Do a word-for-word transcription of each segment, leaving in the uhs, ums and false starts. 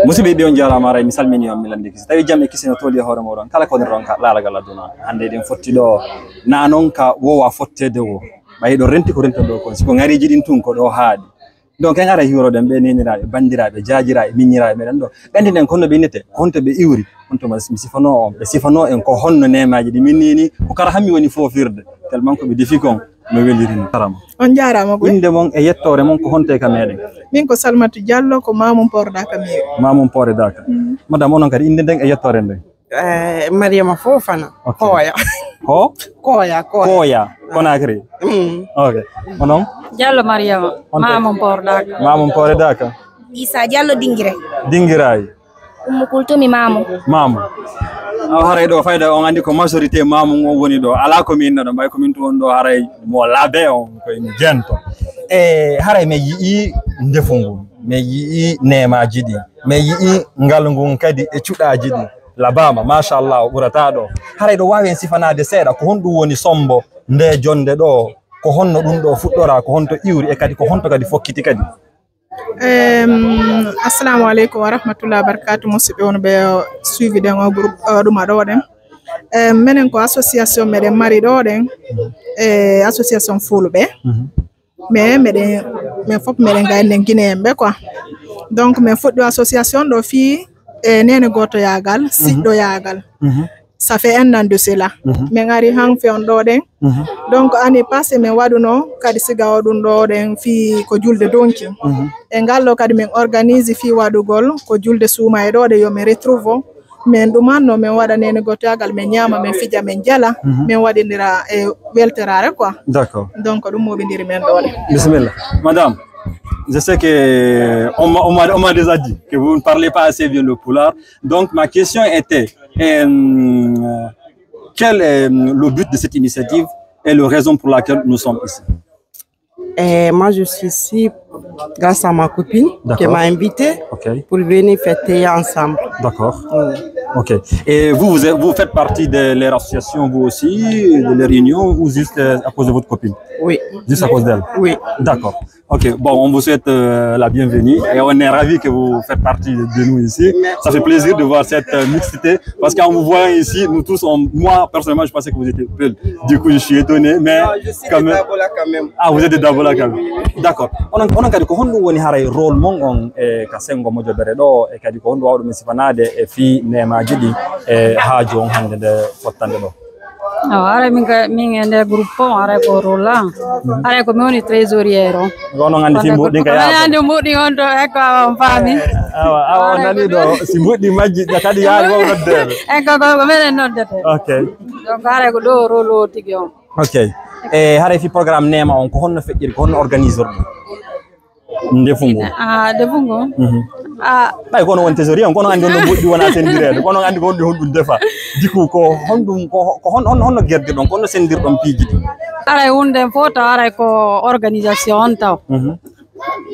Musidɓe yiɗɓe, on jaaraama, haray mi salmini on, mi lanndiki. Si tawi jam e kisino tooli e hoore mooɗon, kala ko woni ronka laalagal aduna, hannde eɗen fotti ɗo, na noon ka wowa fotteede wo. Ɓay ɗo renti ko renta ɗo kon, si ko ŋariiji ɗin tun ko ɗo haaɗi. Donc, en ara hiwroɗen ɓe neniraaɓe, banndiraaɓe, jaajiraaɓe, miñiraaɓe meɗen ɗo. Ɓe anndinen ko honno ɓe innete, ko honto ɓe iwri, honto ma-, mi sifanoo on, ɓe sifanoo en ko honno neemaaji ɗi min nini, ko kara hammi woni foofirde, tellement ko ɓe defi kon no weliri ni. Jarama. On jaaraama goy. Innde mon e yettoore mon ko honto e ka meɗen? Min ko Salmatu Diallo, ko Mamum Porda ka meɗen. Mamum Porda ka. Mm. Madame, onon kadi innde nden e yettoore nden? Eh, Mariama Fofana. Ok. Koya. Ko? Koya, Koya. Koya, Conakry. Mm. Ok. Onon? Diallo Mariama. On te- Mamum Porda ka. Mamum Porda ka. Isa Diallo Dingire. Dingiray. Ummu Kultumi Mamu. Mamu. Aw, haray ɗo fayda on anndi ko majorité Mamu on woni ɗo. Alaa ko min naɗo, mbay ko min tun ɗo haray mo laabe on ko en jento. E haray mi yi'i ndefu ngu, mi yi'i neemaaji ɗi, mi yi'i ngal ngun kadi e cuɗaaji ɗi. Labaama, machallah, o ɓurataa ɗo. Haray ɗo waawi en sifanaade seeɗa, ko honɗum woni sombo nde jonde ɗo? Ko honno ɗum ɗo fuɗɗora, ko honto iwri e kadi ko honto kadi fokkiti kadi? Em, assalamu aleykum wa rahmatullahi wa barakatuh, musidɓe wonɓe suivi ɗen o groupe, o ɗum aɗo waɗen. Em, menen ko association meɗen mari ɗo ɗen, e association fulɓe. Mhm. Mais meɗen, men fof meɗen gaynen guinéen ɓe quoi. Donc men fuɗɗo association ɗo fii e nene gotoyagal, siɗɗoyagal. Mhm. Ça fait un an de cela. Mhm. Min ari han fe on ɗo ɗen. Mhm. Donc, année passée, min waɗuno kadi siga o ɗum ɗo ɗen fi ko julde donki. Mhm. E ngal ɗo kadi min organise fi waɗugol ko julde suuma e ɗo ɗe yo min retrouve. Min ɗumanno, min waɗa nene gotoyagal, min ñaama, min fija, min jala, mhm, min waɗindira e welterare quoi. D'accord. Donc, ɗum moɓindiri min ɗo ɗe. Bismillah. Madame, je sais que on m'a, on m'a, on m'a déjà dit que vous ne parlez pas assez bien le pulaar. Donc, ma question était, euh, quel est, euh, le but de cette initiative et la raison pour laquelle nous sommes ici? Et moi, je suis ici grâce à ma copine, d'accord, qui m'a invitée, ok, pour venir fêter ensemble. D'accord. Oui. Ok. Et vous, vous, êtes- vous faites partie de leur association, vous aussi, de leur union, ou juste, euh, à cause de votre copine? Oui. Juste à cause d'elle? Oui. D'accord. Ok, bon, on vous souhaite, euh, la bienvenue et on est ravis que vous faites partie de nous ici. Merci. Ça fait plaisir de voir cette, euh, mixité parce qu'en vous voyant ici, nous tous, on- moi personnellement, je pensais que vous étiez Peul. Du coup, je suis étonné, mais non, je suis quand de même. Dabola quand même. Ah, vous êtes de Dabola quand même. D'accord. Onon, onon kadi ko honɗum woni haray rôle mon on e ka sengo mojobere ɗo, e kadi ko honɗum wawɗo min sifanaade e fii neemaaji ɗi e haaju on hannde nde fottande ɗo? Awa, haray min ka, min e nder groupe o, haray ko rôle am. Haray ko mi woni trésorière o. Ko onon anndi fii mbuuɗi ka yaha. Anndi mbuuɗi on to, ekko, awa, on faami. Awa, awa, on nani ɗo, si mbuuɗi majji, kadi yaari waw noddeede. Ekko, ko, ko minen noddete. Ok. Donc, haray ko ɗo rôle o tigi on. Ok. E haray fii programme neema on, ko honno feƴƴiri, ko honno organise ɗum? Ndefu ngu. Ah, ndefu ngu? Mhm. Ah. Ɓay kono won trésorier on, kono anndi on no mbuuɗi wona sendireede, kono anndi ko honɗum, honɗum defa. Du coup, ko honɗum, ko, ko hon-, hon-, honno gerdirɗon, ko honno sendirɗon piiji ɗi? Haray huunde fof taw haray ko organisation on taw. Mhm.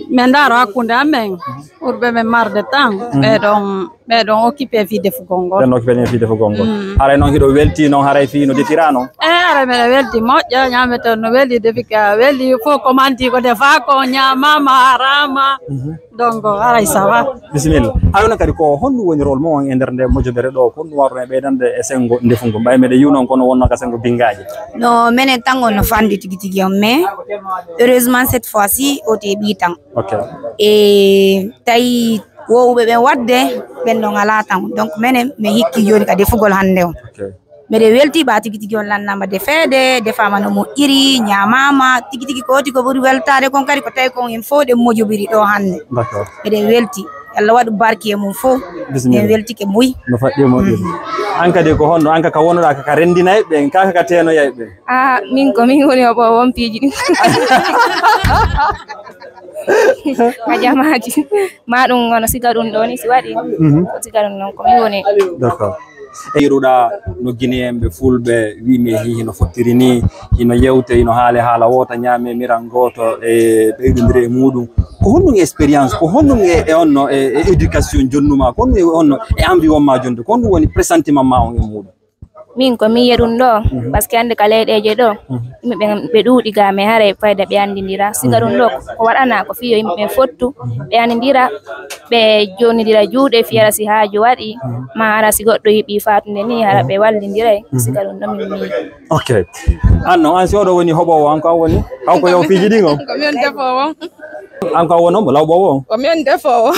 Min ndaaro hakkunde amen, ɓurɓe men marde tan, mhm, ɓe ɗon, ɓe ɗon occupé fii defugol ngol. Ɓe ɗon occupé fii defugol ngol. Mm. Haray noon hiɗo weltii noon haray fii no defiraa noon? Eh, haray mbeɗa weltii moƴƴa, ñaameten no weli, defi ka weli, fof ko manti ko defaa ko, ñaamaama, haaraama. Mhm. Donc, haray ça va. Bisimilla. Hay onon kadi ko honɗum woni rôle mon on e nder nde mojobere ɗo? Ko honɗum wawɗon e ɓeydande e sengo ndefu ngu? Mbay meɗen yiwno on kono wonno ka sengo bingaaji. No, menen tan on no fandi tigi tigi on, mais heureusement cette fois-ci, o te ɓii tan. Ok. E tawi wowɓe ɓen wadde, ɓen ɗon alaa tan. Donc, menen, mi hikki jooni ka defugol hannde on. Ok. Mbeɗe weltii ɓa tigi tigi on lannama defeede, defaama no moƴƴiri, ñaamaama, tigi tigi ko oti ko ɓuri weltaade kon kadi ko tawi kon en fof ɗen mojobiri ɗo hannde. D'accord. Mbeɗe weltii. Yo Allah waɗu barki e mum fof. Bisimilla. En weltike buy. No faɗɗi e moƴƴude. Mhm. An kadi ko honno, an ka, ka wonoɗa ka, ka renndinay ɓe, ka, ka teenoyay ɓe? Ah, min ko min woni o ɓoowo on piiji ɗin. A jamaaji. Ma ɗum wano siga ɗum ɗo ni si waɗi. Mhm. Ko siga ɗum ɗon ko min woni. D'accord. E yiɗuɗa no Guinéen ɓe fulɓe wiimi e hi-, hino fottiri ni, hino yewte, hino haale haala woota, ñaame miran gooto, e ɓeydondire e muɗum. Ko honɗum expérience, ko honɗum e, e onno, e, e éducation jonnuma, ko honɗum e onno e environnement jonde, ko honɗum woni pressentiment ma on e muɗum? Min ko mi yiya ɗum ɗo, parce que hannde ka leyɗeeje ɗo, yimɓe ɓen ɓe ɗuuɗi ga, mais haray fayda ɓe anndindira. Siga ɗum ɗo ko waɗana ko fiyo yimɓe ɓen fottu, ɓe anndindira, ɓe jonnindira juuɗe, fiyara si haaju waɗi, ma hara si goɗɗo yiɗi faatunde ni, hara ɓe wallindiray. Siga ɗum ɗo min mi Ok. An non, an si oɗo woni hoɓoowo, an ko an woni? An ko yaw fiiji ɗin on? Ko mi on defoowo. An ko an woni on, lawɓoowo on? Ko mi on defoowo.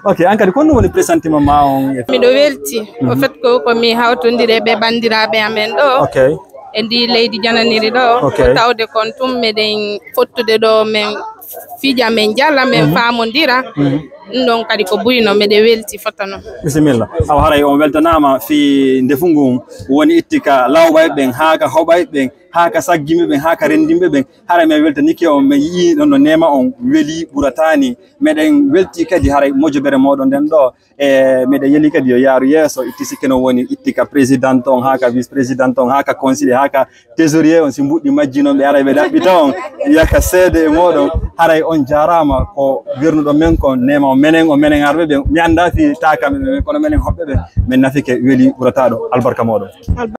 Ok, an kadi, ko honno woni pressentiment ma on? Miɗo welti. Au fait ko, ko mi hawtondire ɓe banndiraaɓe amen ɗo. Ok. E ndi leydi jananiri ɗo. Ok. Ko tawde kon tum meɗen fottude ɗo, men fija, men jala, men faamondira. Ɗum ɗon kadi ko buyno, meɗe welti fota non. Bisimilla. Awa haray on weltanaama fii ndefu ngun woni itti ka lawɓay ɓen, haa ka hoɓay ɓen, haa ka saggimɓe ɓen, haa ka renndimɓe ɓen. Haray men weltanike on, men yi'i ɗon no neema on weli ɓurataani. Meɗen welti kadi haray mojobere mooɗon nden ɗo. E meɗen yeli kadi yo yaaru yeeso, itti sikke no woni itti ka président on, haa ka vice président on, haa ka conseiller, haa ka trésorier on, si mbuɗɗi majji non ɓe aray ɓe ɗaɓɓita on, yaka seede e mooɗon. Haray on jaaraama, ko wernuɗo men kon neema o menen, o menen arɓe ɓe. Mi anndaa fii taa kamɓe ɓe, kono menen hoɓɓe ɓe, men nafike weli ɓurataɗo. Albarka mooɗon.